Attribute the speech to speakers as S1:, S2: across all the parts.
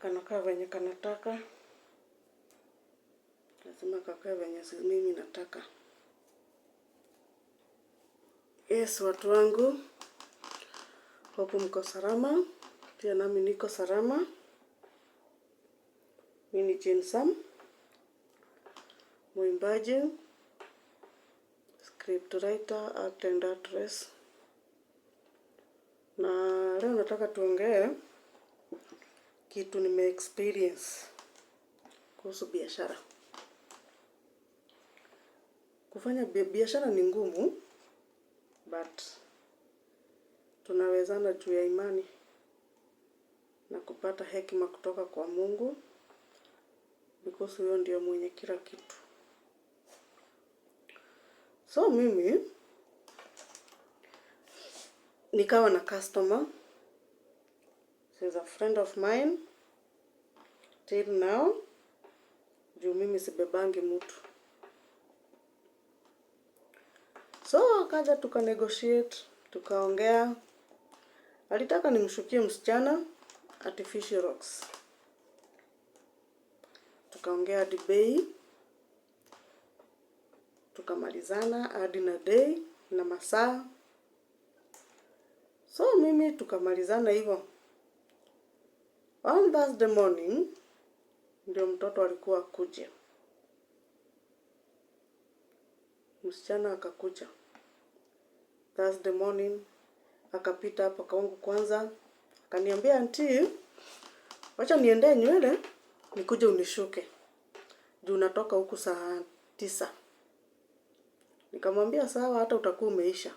S1: Kanakaa venye kanataka, lazima kakae venye mimi nataka. Yes, watu wangu, hope mko salama, pia nami niko salama. Mimi ni Jane Sam, mwimbaji, script writer, actor and actress. Na leo nataka tuongee kitu nime experience kuhusu biashara. Kufanya biashara ni ngumu, but tunawezana juu ya imani na kupata hekima kutoka kwa Mungu, because huyo ndio mwenye kila kitu. So mimi nikawa na customer, she's a friend of mine till now, juu mimi sibebangi mtu. So akaja tuka negotiate, tukaongea. Alitaka nimshukie msichana artificial rocks. Tukaongea hadi bei, tukamalizana hadi na day na masaa. So mimi tukamalizana hivyo. On Thursday morning ndio mtoto alikuwa akuje. Msichana akakuja Thursday morning, akapita hapa kwangu kwanza, akaniambia auntie, wacha niendee nywele nikuje unishuke juu natoka huku saa 9. Nikamwambia sawa, hata utakuwa umeisha.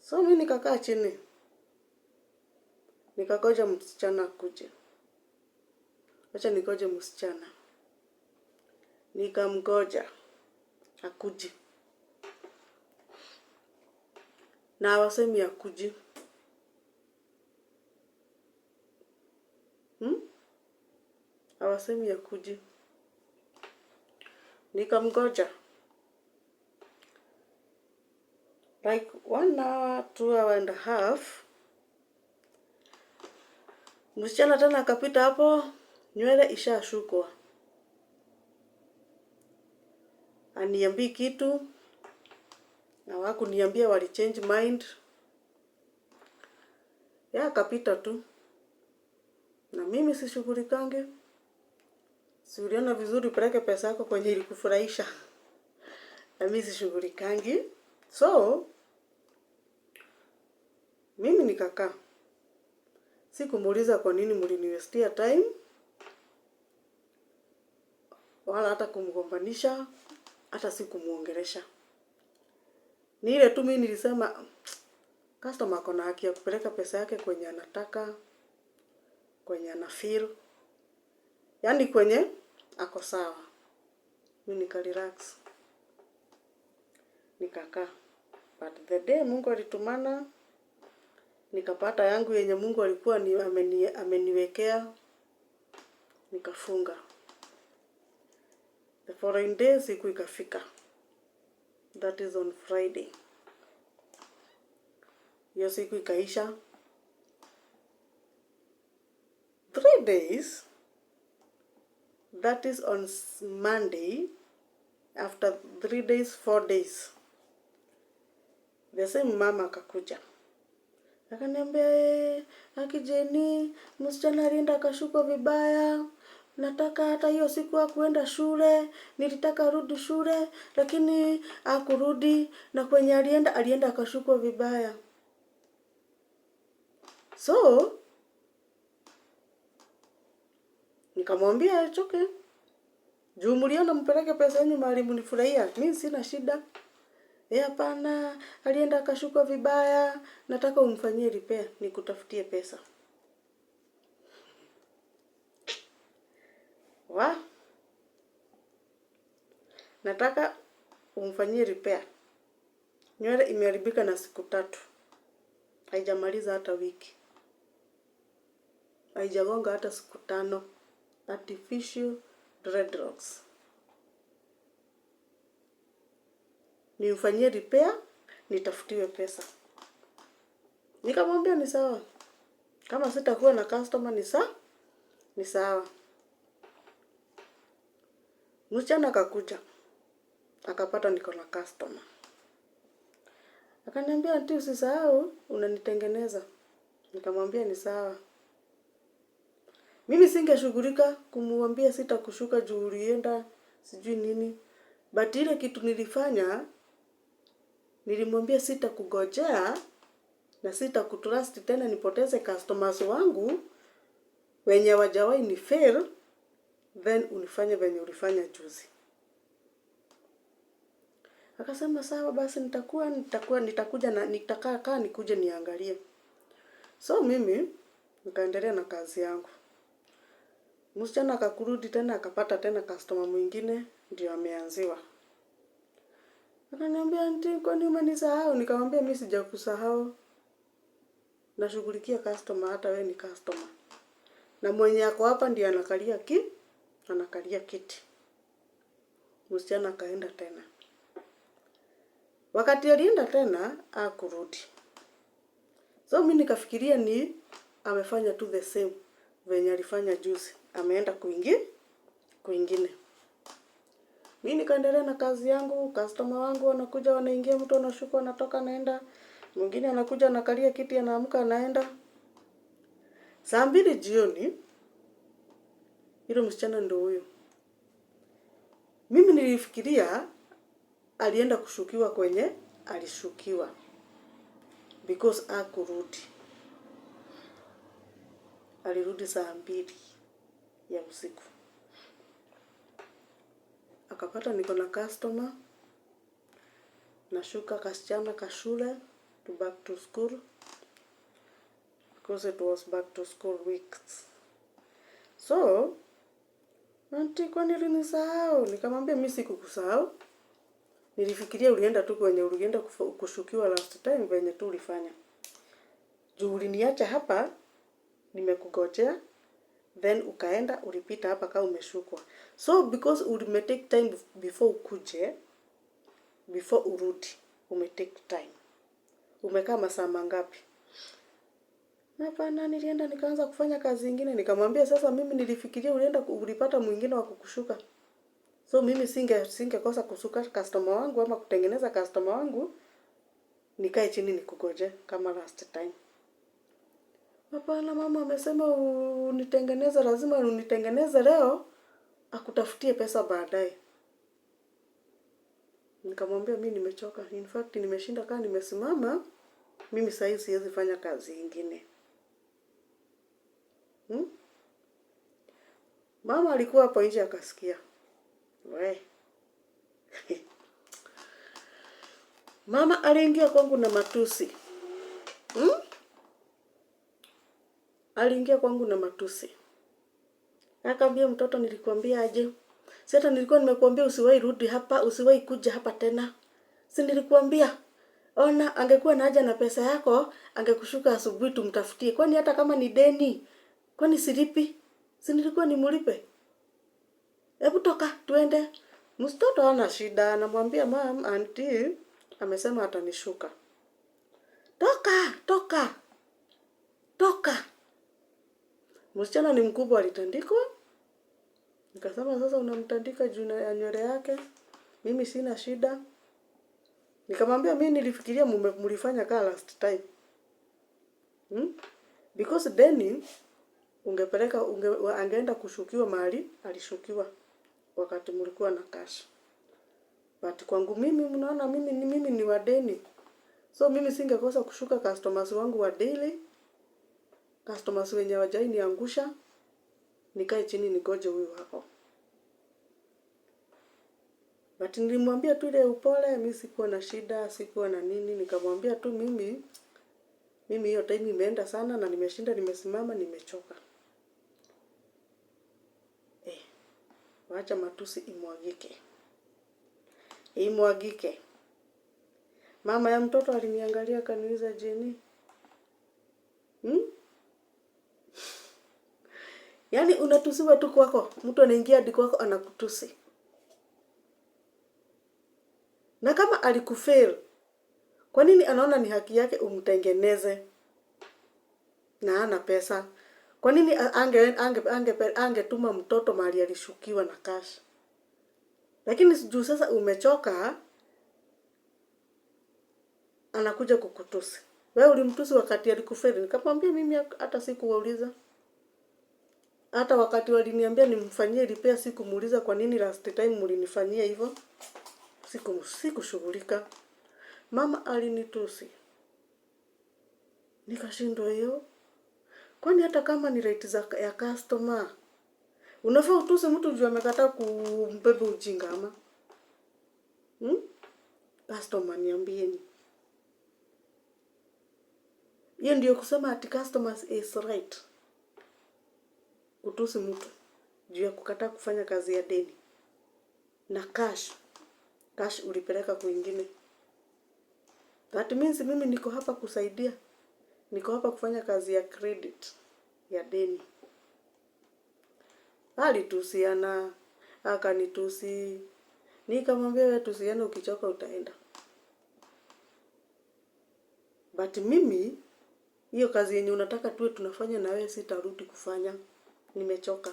S1: So mimi nikakaa chini nikagoja msichana akuje. Wacha nigoje msichana, nikamgoja akuje, na hawasemi akuje. Hawasemi akuje. Nikamgoja like 1 hour, 2 hour and a half. Msichana tena akapita hapo, nywele ishashukwa, aniambii kitu na wakuniambia wali change mind ya, akapita tu, na mimi sishughulikange. Si uliona vizuri, upeleke pesa yako kwenye ilikufurahisha. Na mimi sishughulikangi. So mimi nikakaa, sikumuuliza kwa nini mliniwestia time, wala hata kumgombanisha, hata sikumuongelesha. Ni ile tu mimi nilisema customer ako na haki ya kupeleka pesa yake kwenye anataka, kwenye ana feel, yaani kwenye ako sawa. Mimi nika relax, nikakaa. But the day Mungu alitumana, nikapata yangu yenye Mungu alikuwa ni ameniwekea, nikafunga. The following day siku ikafika, that is on Friday. Hiyo siku ikaisha. 3 days, that is on Monday, after 3 days, 4 days, the same mama akakuja akaniambia, Aki Jeni, msichana alienda akashukwa vibaya, nataka hata hiyo siku hakuenda shule, nilitaka arudi shule lakini hakurudi, na kwenye alienda, alienda akashukwa vibaya. So nikamwambia it's okay, juu mliona mpeleke pesa yenu mahali mlifurahia, mimi sina shida. Hapana, alienda akashukwa vibaya, nataka umfanyie repair, nikutafutie pesa. Wa? Nataka umfanyie repair. Nywele imeharibika na siku 3. Haijamaliza hata wiki. Haijagonga hata siku 5. Artificial dreadlocks. Nimfanyie repair, nitafutiwe pesa. Nikamwambia ni sawa. Kama sitakuwa na customer ni sawa. Msichana akakuja, akapata niko na customer. Akaniambia, "Auntie, usisahau unanitengeneza." Nikamwambia ni sawa. Mimi singeshughulika kumwambia sitakushuka juu ulienda sijui nini. But ile kitu nilifanya, nilimwambia sitakugojea na sitakutrust tena nipoteze customers wangu wenye hawajawahi ni fail, then unifanye venye ulifanya juzi. Akasema sawa basi, nitakuwa nitakuja na nitakaa kaa nikuje niangalie. So mimi nikaendelea na kazi yangu. Msichana akakurudi tena, akapata tena customer mwingine ndio ameanziwa. Akaniambia, "Auntie, kwani umenisahau?" Nikamwambia mimi sijakusahau. Nashughulikia customer, hata we ni customer. Na mwenye ako hapa ndiye anakalia kiti. Msichana akaenda tena. Wakati alienda tena hakurudi. So mimi nikafikiria ni amefanya tu the same venye alifanya juzi, ameenda kwingine. Mi nikaendelea na kazi yangu, customer wangu wanakuja wanaingia, mtu anashuka anatoka anaenda, mwingine anakuja anakalia kiti anaamka anaenda. Saa 2 jioni, yule msichana ndio huyo. Mimi nilifikiria alienda kushukiwa kwenye alishukiwa because hakurudi. Alirudi saa 2 ya usiku, akapata niko na customer, nashuka kasichana kashule to back to school because it was back to school weeks. So, "Auntie, kwani ulinisahau?" Nikamwambia mimi sikukusahau. Nilifikiria ulienda tu kwenye ulienda kushukiwa last time venye tu ulifanya. Juu uliniacha hapa, nimekugojea, then ukaenda ulipita hapa kama umeshukwa. So because ume take time before ukuje, before urudi, ume take time. Umekaa masaa mangapi? Hapana, nilienda nikaanza kufanya kazi ingine. Nikamwambia sasa mimi nilifikiria ulienda ulipata mwingine wa kukushuka. So mimi singekosa kusuka customer wangu ama kutengeneza customer wangu, nikae chini nikugoje kama last time. "Hapana, mama amesema unitengeneze, lazima unitengeneze leo, akutafutie pesa baadaye." Nikamwambia mi nimechoka. In fact nimeshinda kaa nimesimama, mimi sahii siwezi fanya kazi ingine. Mama alikuwa hapo nje akasikia. We. Mama aliingia kwangu na matusi. Aliingia kwangu na matusi. Akaambia mtoto, "Nilikwambia aje? Si hata nilikuwa nimekuambia usiwahi rudi hapa, usiwahi kuja hapa tena. Si nilikuambia? Ona, angekuwa na haja na pesa yako, angekushuka asubuhi tumtafutie. Kwani hata kama ni deni, kwani silipi? Si nilikuwa nimlipe? Hebu toka tuende." Mtoto hana shida, anamwambia, "Mum, auntie amesema atanishuka." "Toka, toka. Toka." Msichana ni mkubwa, alitandikwa. Nikasema sasa unamtandika juu ya nywele yake. Mimi sina shida. Nikamwambia mimi nilifikiria mlifanya kaa last time. Because deni ungepeleka angeenda kushukiwa mahali alishukiwa wakati mlikuwa na cash. But kwangu mimi, mnaona mimi ni wa deni. So mimi singekosa kushuka customers wangu wa daily, customers wenye hawajai niangusha, nikae chini nigoje huyu wako. But nilimwambia tu ile upole, mi sikuwa na shida, sikuwa na nini, nikamwambia tu mimi hiyo time imeenda sana na nimeshinda nimesimama, nimechoka. Eh, wacha matusi imwagike. Imwagike. Mama ya mtoto aliniangalia akaniuliza, "Jeni? Yaani unatusiwa tu kwako, mtu anaingia hadi kwako anakutusi. Na kama alikufail, kwa nini anaona ni haki yake umtengeneze? Na hana pesa. Kwa nini angetuma mtoto mahali alishukiwa na cash? Lakini juu sasa umechoka, anakuja kukutusi. Wewe ulimtusi wakati alikufeli. Nikamwambia mimi hata sikuwauliza. Hata wakati waliniambia nimfanyie repair sikumuuliza kwa nini last time mlinifanyia hivyo. Sikushughulika. Mama alinitusi. Nikashindwa hiyo. Kwani hata kama ni rate za ya customer, unafaa utusi mtu juu amekataa kumbeba ujinga ama? Hmm? Customer, niambieni. Hiyo ndio kusema ati customers is right. Kutusi mtu juu ya kukataa kufanya kazi ya deni. Na cash. Cash ulipeleka kwingine. That means mimi niko hapa kusaidia. Niko hapa kufanya kazi ya credit ya deni. Alitusiana, akanitusi. Nikamwambia wewe tusiane, ukichoka utaenda. But mimi hiyo kazi yenye unataka tuwe tunafanya na wewe sitarudi kufanya. Nimechoka.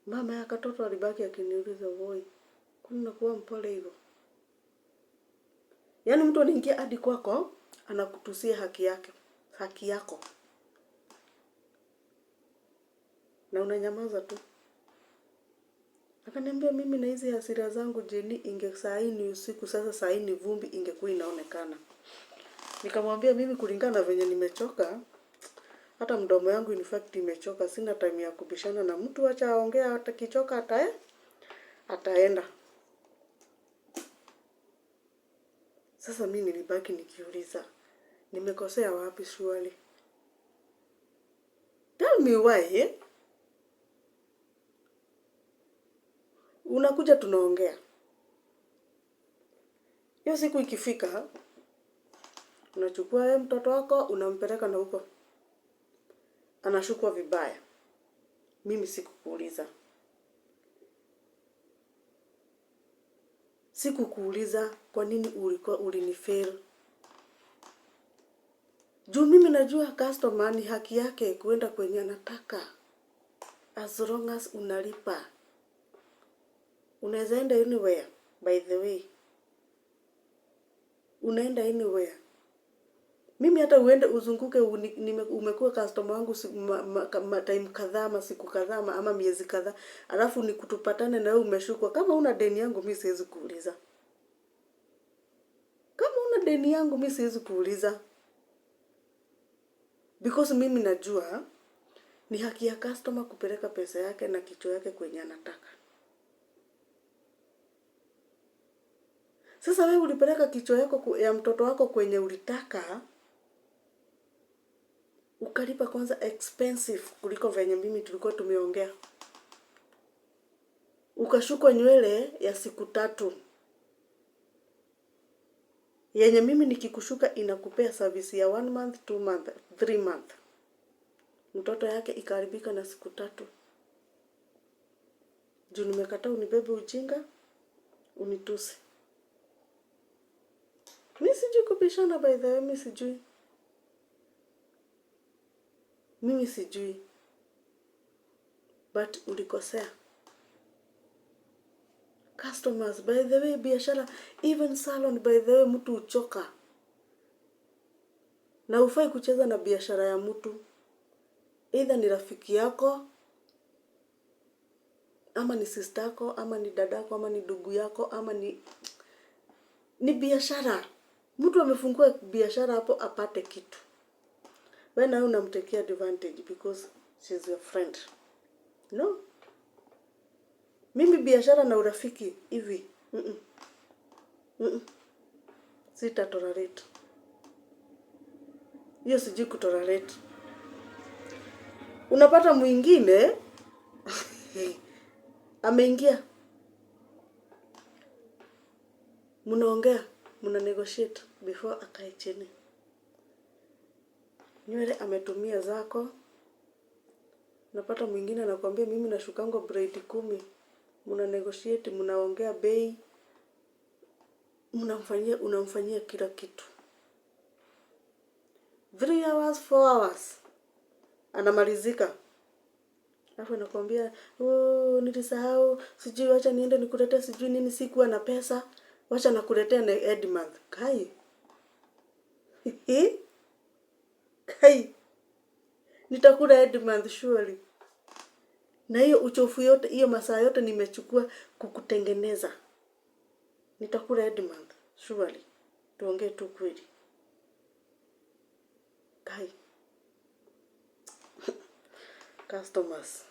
S1: Mama ya katoto alibaki akiniuliza, "Woi, kwani unakuwa mpole hivyo?" Yaani mtu anaingia hadi kwako anakutusia haki yake, haki yako. Na unanyamaza tu. Akaniambia mimi na hizi hasira zangu Jeni, inge saa hii ni usiku sasa, saa hii ni vumbi ingekuwa inaonekana. Nikamwambia mimi kulingana na venye nimechoka, hata mdomo yangu in fact imechoka, sina time ya kubishana na mtu, acha aongea, atakichoka ataenda. Sasa mimi nilibaki nikiuliza, nimekosea wapi surely? Tell me why, eh? Unakuja tunaongea. Hiyo siku ikifika, unachukua wewe mtoto wako, unampeleka na huko. Anashukwa vibaya. Mimi sikukuuliza. Sikukuuliza kwa nini ulikuwa ulinifail. Juu mimi najua customer ni haki yake kuenda kwenye anataka. As long as unalipa. Unaweza enda anywhere, by the way. Unaenda anywhere. Mimi hata uende uzunguke, umekuwa customer wangu time kadhaa ama siku kadhaa ama miezi kadhaa, alafu nikutupatane na wewe umeshukwa. Kama una deni yangu mimi siwezi kuuliza. Kama una deni yangu mimi siwezi kuuliza. Because mimi najua ni haki ya customer kupeleka pesa yake na kichwa yake kwenye anataka. Sasa wewe ulipeleka kichwa yako ya mtoto wako kwenye ulitaka, ukalipa kwanza expensive kuliko venye mimi tulikuwa tumeongea. Ukashukwa nywele ya siku 3. Yenye mimi nikikushuka inakupea service ya 1 month, 2 month, 3 month. Mtoto yake ikaharibika na siku 3. Juu nimekataa unibebe ujinga, unitusi. Mi sijui kubishana, by the way, mi sijui. Mimi sijui. But ulikosea. Customers, by the way, biashara, even salon, by the way, mtu huchoka. Na hufai kucheza na biashara ya mtu. Either ni rafiki yako, ama ni sister yako, ama ni dadako, ama ni ndugu yako, ama ni biashara. Mtu amefungua biashara hapo apate kitu. Wewe na unamtekea advantage because she's your friend. No. Mimi biashara na urafiki hivi. Sita tolerate. Hiyo sijui kutolerate. Unapata mwingine ameingia, mnaongea, mna negotiate before akae chini. Nywele ametumia zako. Unapata mwingine anakuambia mimi nashukango braid 10. Mna negotiate, mnaongea bei, unamfanyia kila kitu. 3 hours, 4 hours, anamalizika. Alafu anakuambia, "Oh, nilisahau, sijui, wacha niende nikuletee, sijui nini, sikuwa na pesa, wacha nakuletea na end month." Kai, kai, nitakula end month surely? Na hiyo uchofu yote, hiyo masaa yote nimechukua kukutengeneza, nitakula end month surely? Tuongee tu kweli. Kai, customers.